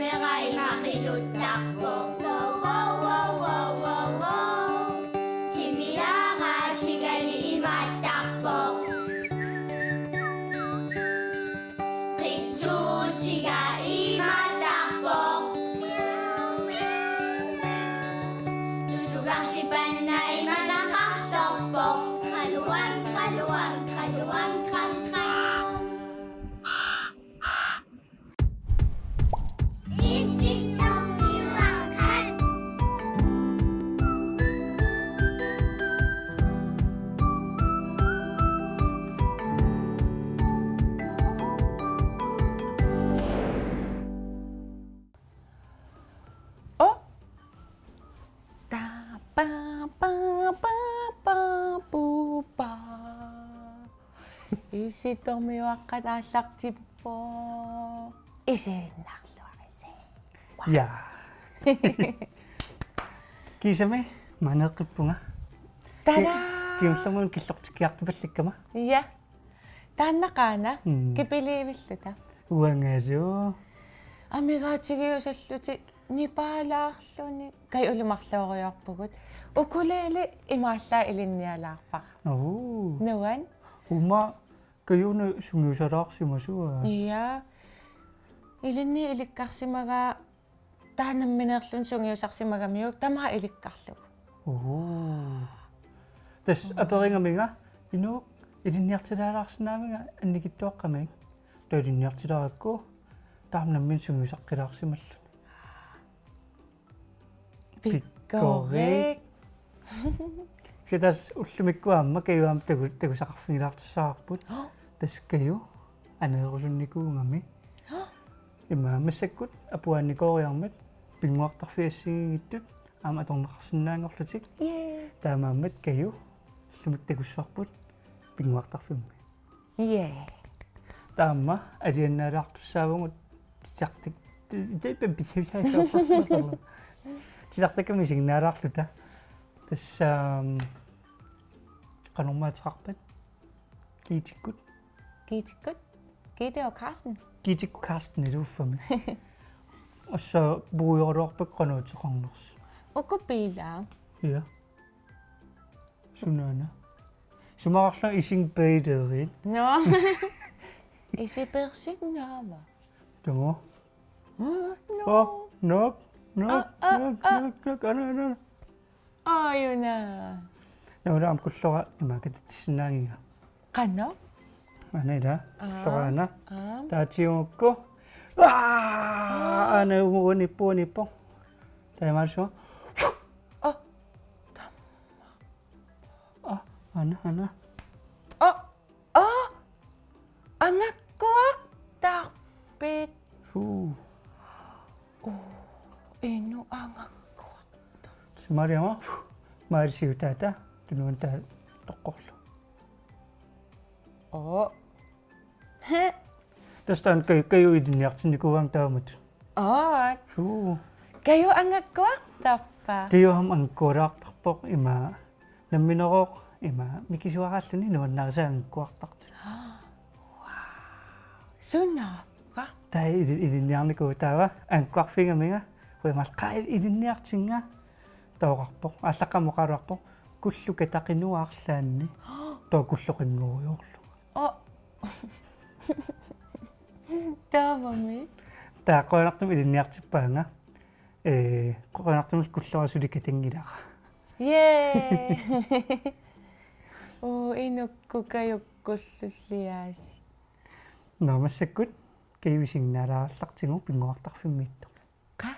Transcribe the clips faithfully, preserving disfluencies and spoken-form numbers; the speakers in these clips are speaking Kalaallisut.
Qeqqanera imaqiluttarpoq. Timiaraatigali imaattarpoq. Qitsuutiga imaattarpoq. Tutukarsipanna imanaqarsorpoq. Qaluang, qaluang, qaluang, qang, qang. Oh. Ta, pa, pa, pa, pa, pu, pa. Issitormiuaqqat aallartippoq. Isiinnarluarisi. Ja. Kiisami maneeqqippunga. Tada! Ki-, kingullermik killortikkiartupallakkama. Ja. Taanna qaana. Mm. Kipiliivilluta. Uangalu. Amigaatigiussallutik nipaalaarluni. Kajulu marlooriarpugut. Ukulele imaallaat ilinnialaarpara. Oo. Nuan. Uuma Kajuna sungiusalaarsimasua. Ja. Ilinniit ilikkarsimagaa taanna nammineerluni sungiusarsimagamiuk tamaat ilikkarlugu. Oo. Tassa aperigamiga Inuk ilinniartilaalaarsinnaaviga annikitsuaqqamik. Taava ilinniartilaarakku taama nammineq sungiusaqqilaarsimalluni. Pikkorik. Pikkorik. Kisianni tassa ullumikkut aamma Kaju aamma taku-, takusaqarfigilaartussaavoq. Hå? Tassa Kaju aneerusunnikuugami. Hå? Ima massakkut apuaannikooriarmat pinnguartarfiit assigiinngitsut aamma atorneqarsinnaanngorlutik. Yay. Taamaammat Kaju ullumikkut takussavarput pinnguartarfimmi. Yay. Taama alianaalaartussaavugut titartak-, ti-, ti-, ti-, titartakkami isiginnaalaarluta. Tassa, aam, qanormaa ateqarpat? Giitikkut. Giitikkut? Giiti og Karsten? Giitikkut Karsten iluuffami. Tassa puigorluarpakka qanoq ateqarnersoq. Uku biilaa. Ja. Sunaana. Isumaqarlunga ising bailerit. Nå. Isipersinnaava? Tama. Nå. Oh, nok, nok, ah, ah, nok, ah, nok, nok, ana, ana. Aajuna. Naula aamma kullora imaakatatissinnaangiga. Qanoq? Anila, aa, kullora ana. Aa. Taatiugukku. Aa, ana uunippu, uunippu. Taimaasu. Oh. Ah, ana, ana. Oh, oh. Angakkuartarpit? Suu. Oh, inu angakkuartar-. Mariama, Mari siutaata, tununta toqqorlu. Oh. He. Tassa taanna Kaju, Kaju ilinniartinnikuugaanga taamatut. Aap. Suu. Kaju angakkuartarpa? Kaju aamma angakkualaartarpoq ima nammineq ima mikisuaraalluni nuannarisaa angakkuartartut. Wow. Sunaappa? Taava ili-, ilinniarnikuuvoq taava angakkuarfigigaminga uimal qaa ilinniartinnga taava oqarpoq. Aallaqqaammut oqaraluarpoq. Kullu kataqinuaarlaanni. Taava kulloqannguujoorlu. Oh. Taavami. Taava qujanartumik ilinniartippaanga. Ee, qujanartumik kullora suli katanngilara. Yay! Uu, inukkut Kajukkulluliaasi. Nå, massakkut Kaju isiginnaalaarallartigu pinnguartarfimmiittoq. Qaa?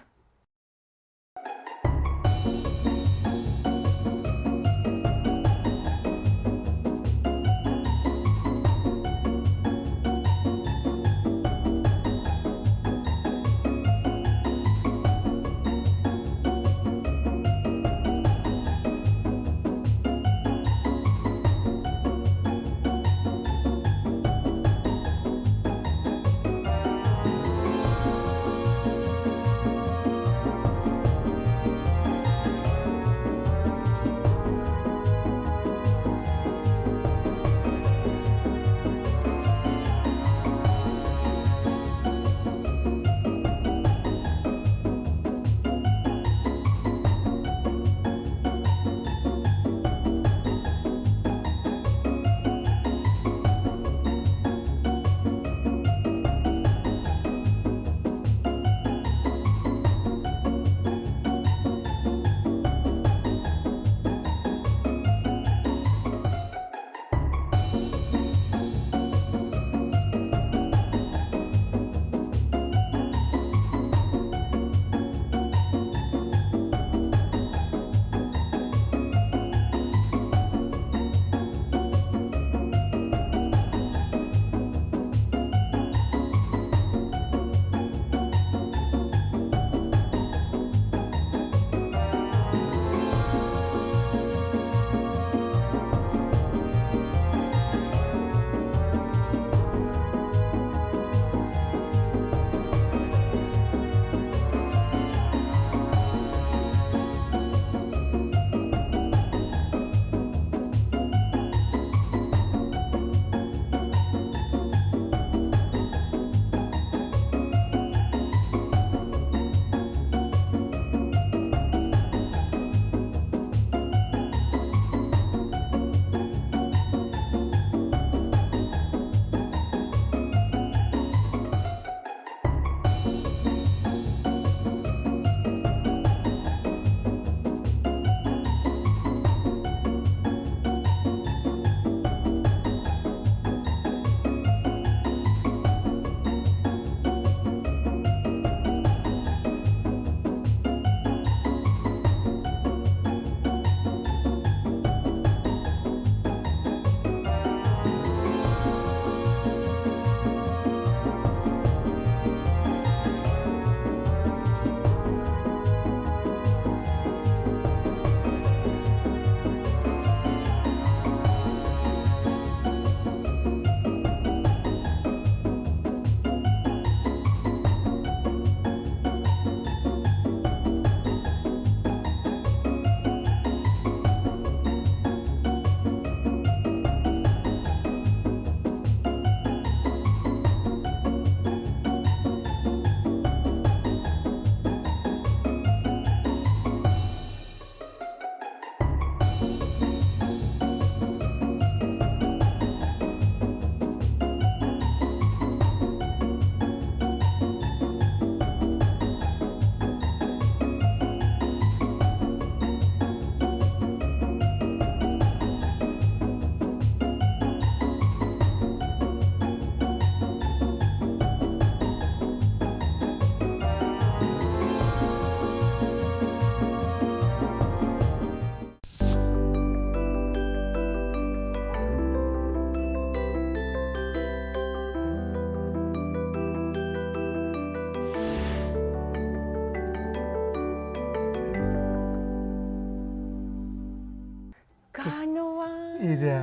Ila.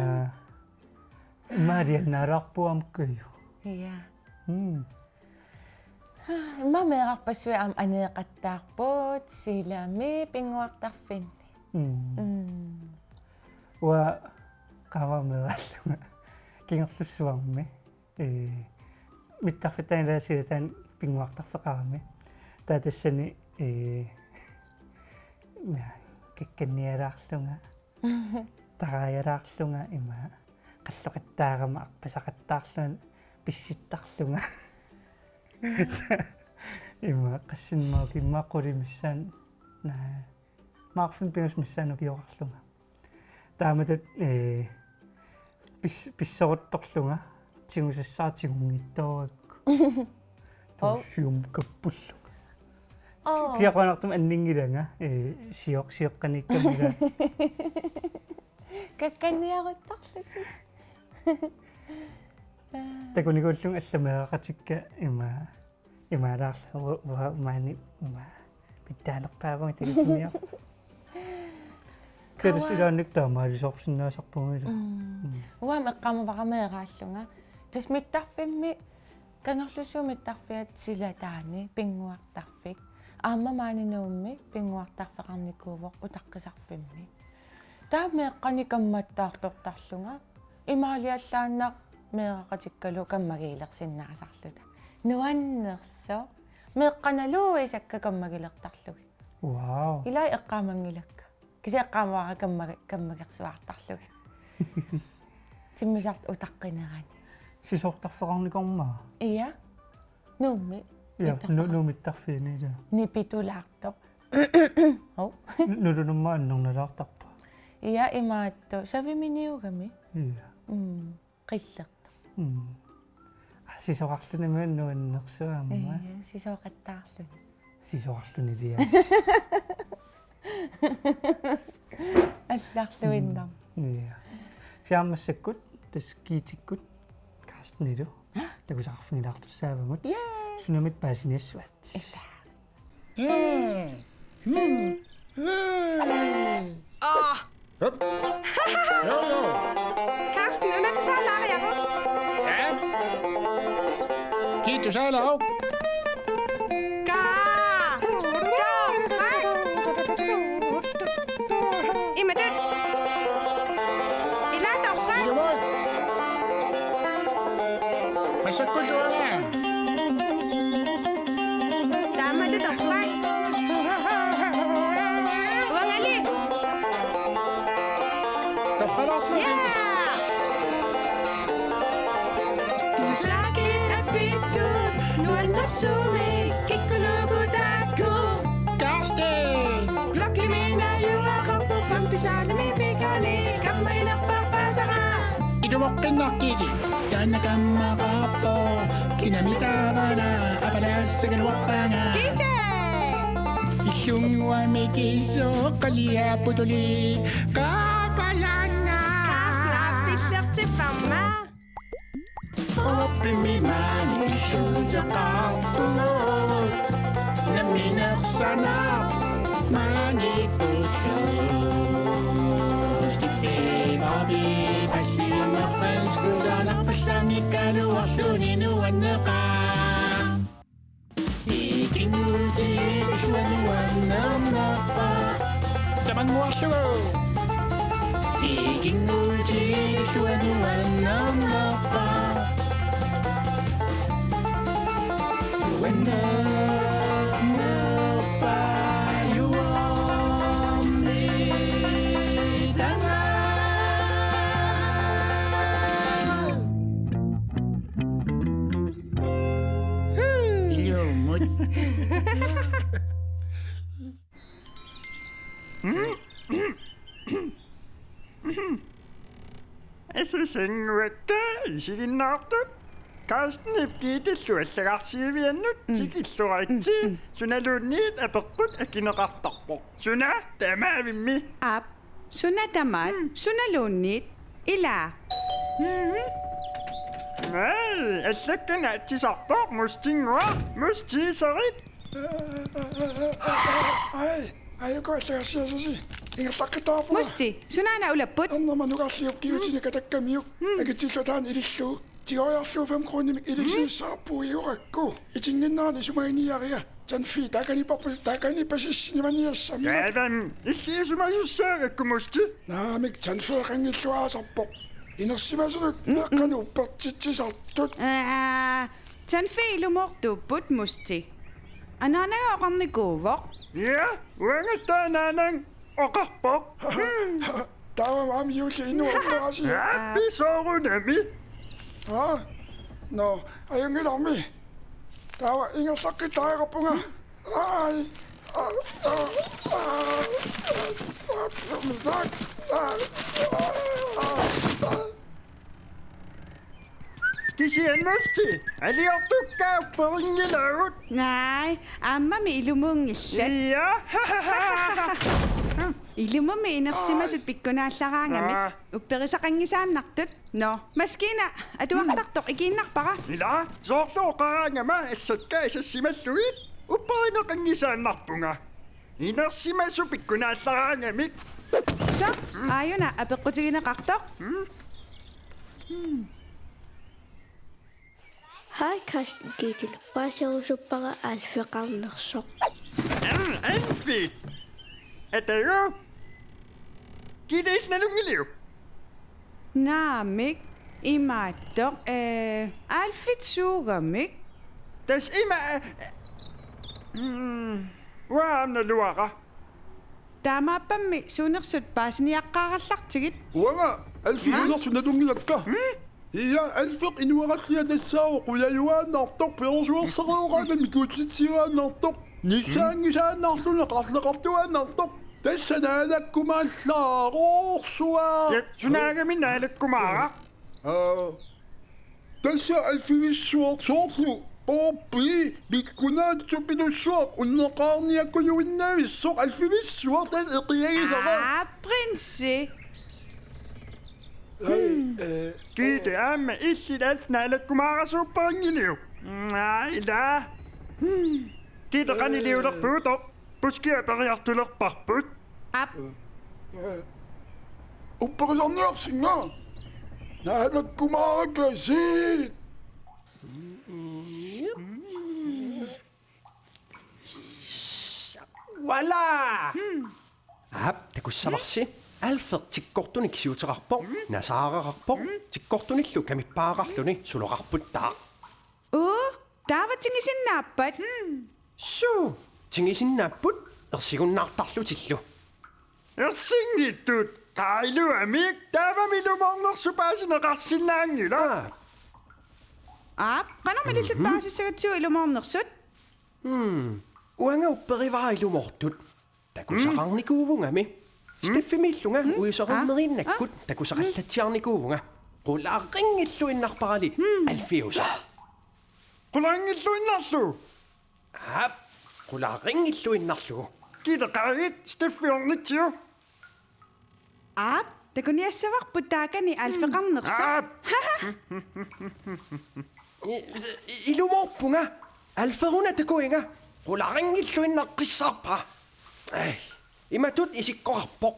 Marianna Rakpuam kuju. Ja. Mm. Immaqa meerarpassuit aamma aneeqattaarput silami pinnguartarfinni. Mm. Mm. Uanga qaammammeraallunga Kingerlussuarmi. Ee, mittarfittaani ilaatigut taanna pinnguartarfeqarami. Taava tassani, ee, ja, kakkannialaarlunga. Taraajalaarlunga ima qalloqattaarama arpasaqattaarlunga pissittarlunga. Ima qassinnaaq ima qulimissaanna. Maarfin pingas missaanukioqarlunga. Taamatut, ee, pis-, pissoruttorlunga, tigusassaaq tigunngitsoorukku. Oh. Tuussium kappullunga. Oh. Kiaqanartum anninngilanga, ee, sioq-, sioqqaniikkamila. Kakkanniaruttorlutik. Takunikuullunga alla meeraqatikka ima. Imaalaarlu u-, uanga maani ima pitsaanerpaavunga takutimiaq. Kavaa. Kiisalu ilaannik taamaalisoorsinnaasarpunga ila. Mm. Mm. Uanga eqqaamavara meeraallunga. Tassa mittarfimmi Kangerlussuup mittarfiata silataani pinnguartarfik. Aamma maani Nuummi pinnguartarfeqarnikuuvoq utaqqisarfimmi. Taava meeqqanik kammattaartortarlunga. Imaaliallaannaq meeraqatikkalu kammagiilersinnaasarluta. Nuannersoq. Meeqqanalu isakka kammagilertarlugit. Wow. Ilai eqqaamanngilakka. Kisianni eqqaamavara kammagi-, kammagersuartarlugit. Timmisartut utaqqinerani. Sisoortarfeqarnikuummaa? Ja. Nuummi. Ja, mittarfeqar-, nu-, Nuummi mittarfiini, ja. Nipitulaartoq. Hov. Nulunuummaa annernalaartarpa? Ja, imaattoq. Saviminiugami. Ja. Mm. Qillertoq. Mm. Aa, sisoqarluni nuannersuaq aamma. Ja, sisoqattaarluni. Sisoqarluni ilias. Allarluinnarmi. Mm. Ja. Kisianni massakkut, tassa Gittekuullu, Carstenilu. Takusaqarfigilaartussaavagut. Yay! Sunamit paasiniassuat. Ila. Mm. Mm. Mm. Ah. Hup. Jo, jo. Carsten, una tusaalaaviuk? Ja. Kii tusaalaa? Kaa. Kaa. Imatut. Ilaa torrak. Ilumut. Massakkut uanga. Taamatut torrak. Uangali. Torralaarsuit. Yeah. Tusarnaarpit apittut nuannersuumik kikkunuku taakku. Carsten! Blokkimi najugaqarpoq femte saalimi pikkani kammaginerpaasara. Ilumoqqinnaqqiti. Taanna kammaqarpoq kinami taavana apalassagaluarpaanga. Kike! Illunnguamik isoqqaliapputuli qaapalanga. Carsten, aappillertipparma. Oppimi maani illuuteqarpugut. Nammineq sanaq maani pullu. Stiffi babi, passiinnarpassuarnik kaluarluni nuanneqaaq. Ikinnguutigilluarnerpa. Tamannguarlugu. Ikinnguutigilluarnerpa. Nuannerpa juormitanga. Ilumut. Asasannguakka isiginnaartut. Carstenip Gittellu allagarsiiviannut tikilluaritsi. Sunaluunniit apeqqut akineqartarpoq. Suna tamaavimmi? Aap. Suna tamaat, mm, sunaluunniit, ilaa. Mm. Ai, allakkat naatsisarpoq, Mustinguaq, Mustiiserit. Ai, ajuku allagarsiassasi. Ingerlaqqittarpunga. Musti, sunaana ulapput? Ernerma nukarliup kigutini katakkamiuk. Akitsillugu taanna ilillugu. Tigoriarlugu fem kronimik ilisiissaarpugut iorakku. Itinnginnerani isumaginniaria. Tandfee taakaniipparput, taakaniippasissinimaniassammat. Taavami illit isumasussaagakku, Musti. Naamik, Tandfeeqanngilluinnarpoq. Inersimasunut meeqqanut uppertitsisartut. Aa, Tandfee ilumoortuupput, Musti. Anaanaga oqarnikuuvoq. Ja, uangattaaq anaanaga oqarpoq. Taava aamma juulli inuup oqarasi. Aappi soorunami. Aa? Nå, ajunngilarmi. Taava ingerlaqqittariaqarpunga. Ai. Aa, aa, aa, aa, aa, aa, aa, aa. Kisianni Musti, aliortukka upperinngilagut. Naamik, aammami ilumuunngillat. Ja. Ilumummi inersimasut pikkunaallaraangamik. Aa. Upperisaqanngisaannartut. Nå, maskiina atuartartoq ikiinnarpara. Ila, soorlu oqaraangama assakka asassimallugit upperineqanngisaannarpunga. Inersimasut pikkunaallaraangamik. Sooq, aajuna apeqqutigineqartoq? Hej, Carsten. Gitte, paaserusuppara Alfeqarnersoq. Al-, Alfit! Atagu? Gitte, illit nalunngiliuk? Naamik, imaattoq, ee, Alfit suugamik? Tassa ima, ee, mm, uanga aamma naluara. Taamaappammi suunersut paasiniaqqaarallartigit. Uanga Alfit suunersut nalunngilakka. Ja, Alfeq inuarallia tassaavoq qulajuaannartoq, perusuersareeraangami kutsitsiuaannartoq, nissaanngisaannarluni qarleqartuaannartoq. Tassa naalakkumaallaaroorsuaq. Ja, sunaagami naalakkumaaraq? Aa. Tassa Alfivissuaq soorlu orpi pikkunaatsuppilussuaq unneqqaarniakkujuinnavissoq Alfivissuaq tassa eqiagisara. Aa, prinsi. Hej, ee, Gitte, aamma illit Alf naalakkumaarasuupparinngiliuk? Aa, ila. Gitte, qaniliulerpugut? Puskia periartulerparput. Aap. Upperisarniarsinga. Naalakkumaarakasiit. Voilà! Aap, takussavarsi. Alfeq tikkortunik siuteqarpoq, nasaareqarpoq, tikkortunillu kamippaaqarluni suloqarputtaaq. Uu, taava tingisinnaappat? Suu, tingisinnaapput ersigunnaartarlutillu. Ersinngitsut, qaa iluamik, taavami ilumoornersut paasineqarsinnaanngilaq. Aa. Aap, qanormi ilillutit paasissagatsigu ilumoornersut? Hmm. Uanga upperivara ilumoortut. Takusaqarnikuuvungami. Steffimiillunga uisoqarneriinnakkut takusaqallatsiarnikuuvunga. Qularinngilluinnarparali Alfiusoq. Qularinngilluinnarlugu? Aap, qularinngilluinnarlugu. Gitte, qaagit, Steffi ornitsigu. Aap, takuniassavarput taakani Alfeqarnersoq. Aap. I-, i-, ilumoorpunga. Alferuna takuinga. Qularinngilluinnaqqissaarpara. Ai, imatut isikkoqarpoq.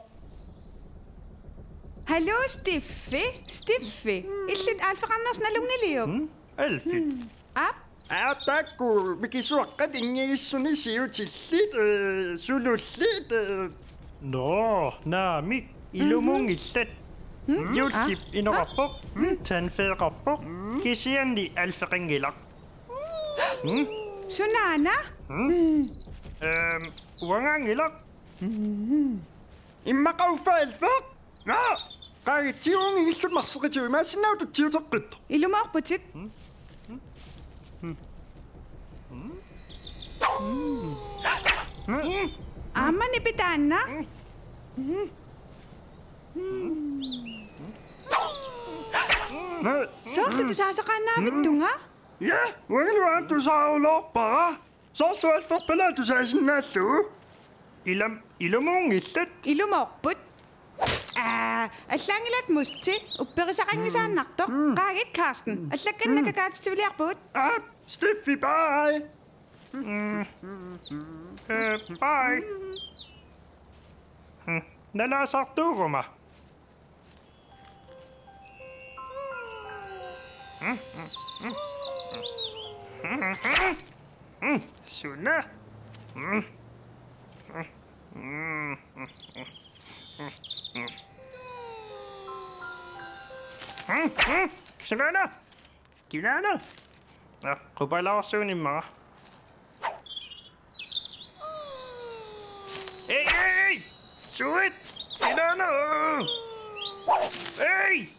Hallo, Steffi. Steffi. Illit Alfeqarnersoq nalunngiliuk? Alfit. Aap. Aap, taakku mikisuaqqat inngigissuni siutillit, ee, sulullit, ee. Nå, naamik, ilumoorngillat. Juullip inoqarpoq, tandfeeqarpoq, kisianni alfeqanngilaq. Sunaana? Ehm, uangaanngilaq. Immaqa uffa Alfeq? Naa! Qaagit, tiguunngillutit marseqitigut, imaassinnaavoq tutsiuteqqittoq. Ilumoorputit. Aamma nipi taanna. Soorlu tusaasaqaannaavittunga? Ja, uangalu aamma tusaaruloorpara. Soorlu Alfeq pala tusaasinnaallugu. Ilam-, ilumoorngillat. Ilumoorput. Aa, allaanngilaq Musti, upperisaqanngisaannartoq. Mm. Qaagit Carsten, mm, allakkanik nakakaatitsiviliarpugut. Aap, Steffi, bye. Mm. Eh, bye. Mm. Nalaasartuuguma. Suna. Kinaana? Kinaana? Ah, qupalaarsuunimmaa. Ei, ei, ei! Suit! Kinaana? Ei!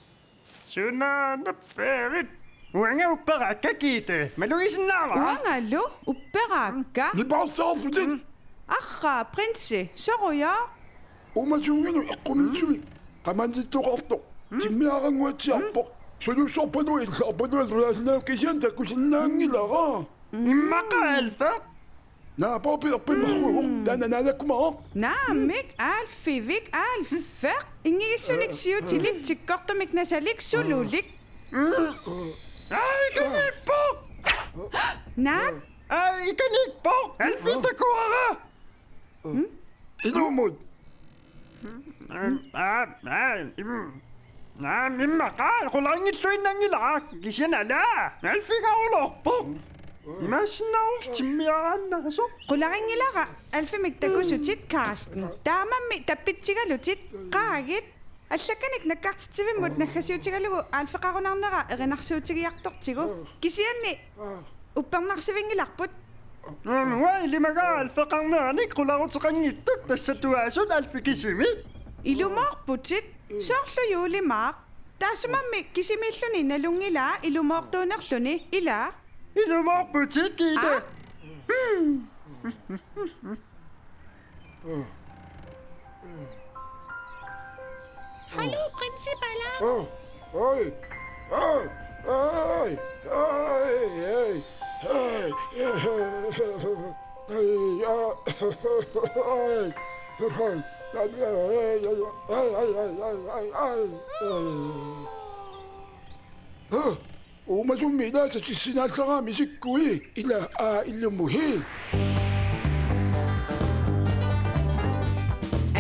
Sunaana perit? Uanga upperaakka, Gitte. Malugisinnaavara? Uangalu upperaakka. Nipaarsaarlutit. Arraa, prinsi, soruja? Uumasunnginut eqqumiitsumik qamannittoqartoq timmiarannguatsiarpoq. Sulussorpalua illaarpalua nunaasinnaanngilaq, kisianni takusinnaanngilara. Immaqa Alfeq. Naa, poopi erpimmerruuvoq. Taanna naalakkumaaq. Naamik, Alfivik, Alfeq. Inngigissunik siutilik, tikkortumik nasalik, sululik. Ai, ikaniippoq! Naa? Ai, ikaniippoq! Alfeq takuara! Ilumut. Aa, aa, im-, aa, immaqa qularinngilluinnanngilara, kisianni ala, Alfeq aulorpoq. Imaassinnaavoq timmiaraannaasoq. Qularinngilara Alfimik takusutit, Carsten. Taamaammat tappitsigalutit, qaagit. Allakkanik nakkartitsivimmut naggasiutigalugu Alfeqarunarnera erinarsuutigiartortigu. Kisianni uppernarsivinngilarput. Uanga ilimagaara Alfeqarneranik qularuteqanngitsut, tassa tuaasut Alfeq kisimi. Ilumoorputit, soorlu juulimaaq. Taassumami kisimiilluni nalunngilaa ilumoortuunerluni, ilaa? Ilumoorputit, Gitte. Aa? Hallo, prinsipala. Oi, oi, oi, oi, oi, oi, oi, oi, oi. Uumasummi ilaasa tissinaallarami sikkui, ila aa ilumut hi.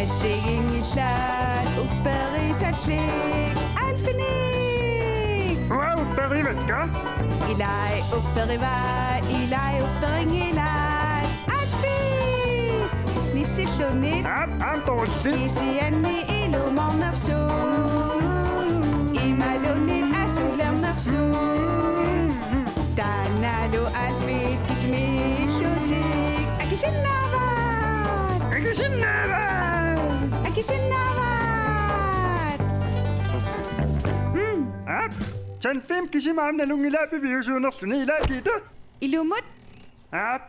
Assigiinngillat upperisallit Alfinik. Uanga upperivakka. Ilai upperivaa, ilai upperinngilai. Alfik! Nissilluni. Aap, aamma torussi. Kisianni ilumoornersoq. Imaluunniit asulernersoq. Taannalu Alfit kisimiillutik akisinnaavat. Akisinnaavat! Akisinnaavat! Mm. Aap, Sandfimp kisimi aamma nalunngilaa piviusuunerluni, ilaa Gitte? Ilumut. Aap.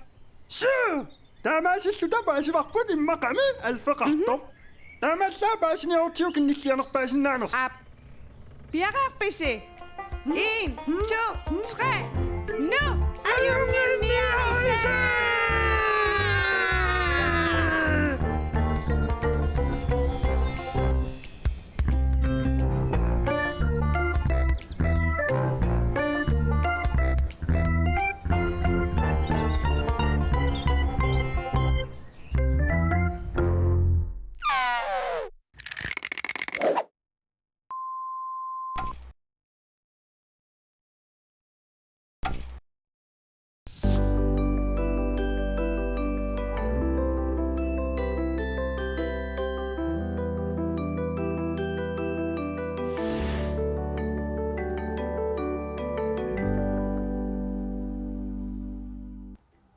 Suu! Taamaasilluta paasivarput immaqami Alfeqartoq. Mhm. Taamaallaat paasiniarutsigu kinnillianerpaasinnaanersoq. Aap. Piareerpisi? En, to, tre. Nu! Ajunnginniaritsi!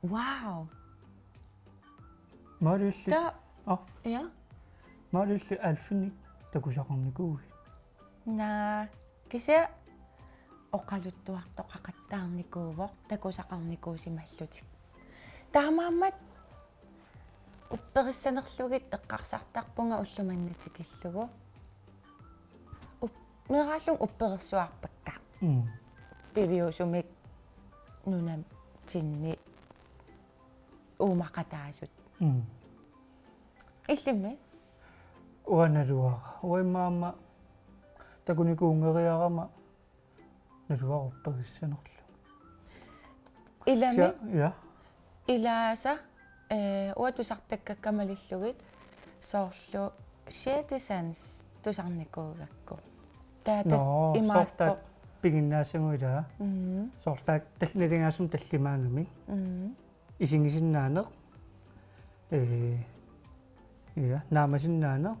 Wow. Maaliulli? Ta-, ah. Ja? Maaliulli Alfinik takusaqarnikuuit? Naa, kisianni oqaluttuartoqaqattaarnikuuvoq takusaqarnikuusimallutik. Taamaammat upperissanerlugit eqqarsartarpunga ulloq manna tikillugu. Up-, meeraallunga upperersuarpakka. Mm. Piviusumik nunatsinni uumaqataasut. Mm. Illimmi? Uanga naluara. Uanga immaqa aamma takunikuunngeriarama naluara upperissanerlugit. Ilami? Sia-, ja. Ilaasa, eh, uanga tusartakkakka malillugit soorlu sjette sans tusarnikuugakku. Taava tassa Nå, imaappoq. Soorlu taakku piginnaasagut ilaa. Mm. Soorlu taakku tal-, nalinginnaasumik tallimaangamik. Mm. Isigisinnaaneq. Ee, ja, naamasinnaaneq.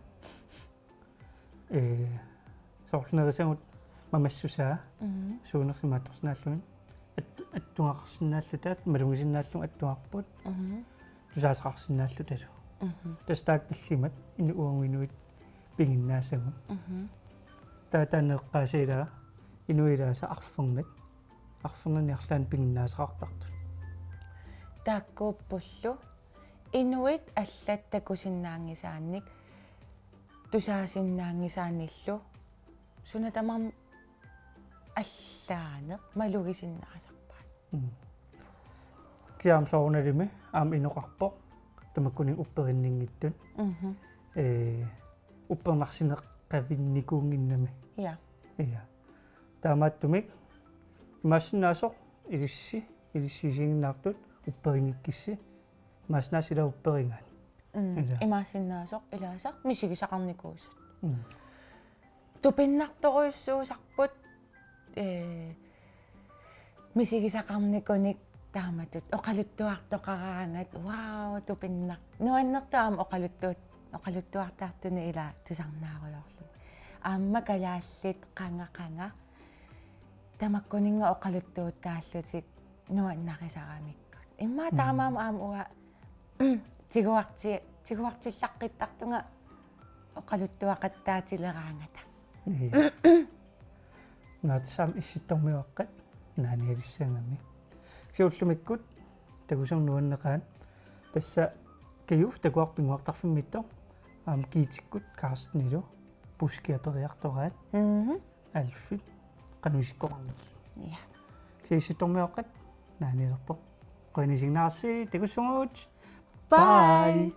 Ee, soorlu nerisagut mamassusaa. Mm. Suunersimaattorsinnaalluni. At-, attugaqarsinnaalluta, malugisinnaallugu attugarput. Mm. Tusaasaqarsinnaallutalu. Mm. Tassa taakku tallimat, inu-, uagut inuit piginnaasagut. Mm. Taava taanna eqqaasai ilaa, inuit ilaasa arfernat. Arfernanni arlaanni piginnaasaqartartut. Taakkuuppullu inuit allat takusinnaanngisaannik tusaasinnaanngisaannillu suna tamarmi allaaneq malugisinnaasarpaat. Mm. Kisianni soorunalimi aamma inoqarpoq tamakkuninnga upperinninngitsut. Mhm. Ee, uppernarsineqavinnikuunnginnami. Ja. Ja. Taamaattumik imaassinnaasoq ilissi, ilissi isiginnaartut upperinngikkissi, imaassinnaavoq ilaa upperigaat. Mm. Ilaa. Imaassinnaasoq ilaasa misigisaqarnikuusut. Mm. Tupinnartorujussuusarput, ee, misigisaqarnikunik taamatut oqaluttuartoqaraangat, wow, tupinnaq-, nuannertaa aamma oqaluttuut-, oqaluttuartartunik ilaa tusarnaarujoorluni. Aamma kalaallit qanga qanga tamakkuninnga oqaluttuuttaallutik nuannarisaramikku. Immaqa Mm. taamaammat aamma uanga tiguarti-, tiguartillaqqittartunga oqaluttuaqattaatileraangata. Ii. Nå, tassa aamma Issittormiuaqqat naanialissagami. Kisianni ullumikkut takussaagut nuanneqaat. Tassa Kaju takuarput pinnguartarfimmiittoq aamma Giitikkut Carstenilu puuskip aperiartoraat. Mhm. Alfit qanoq isikkoqarnersoq. Ja. Kisianni Issittormiuaqqat naanialerpoq. Qujanaq isiginnaarassi, takussaagut. Bye. Bye.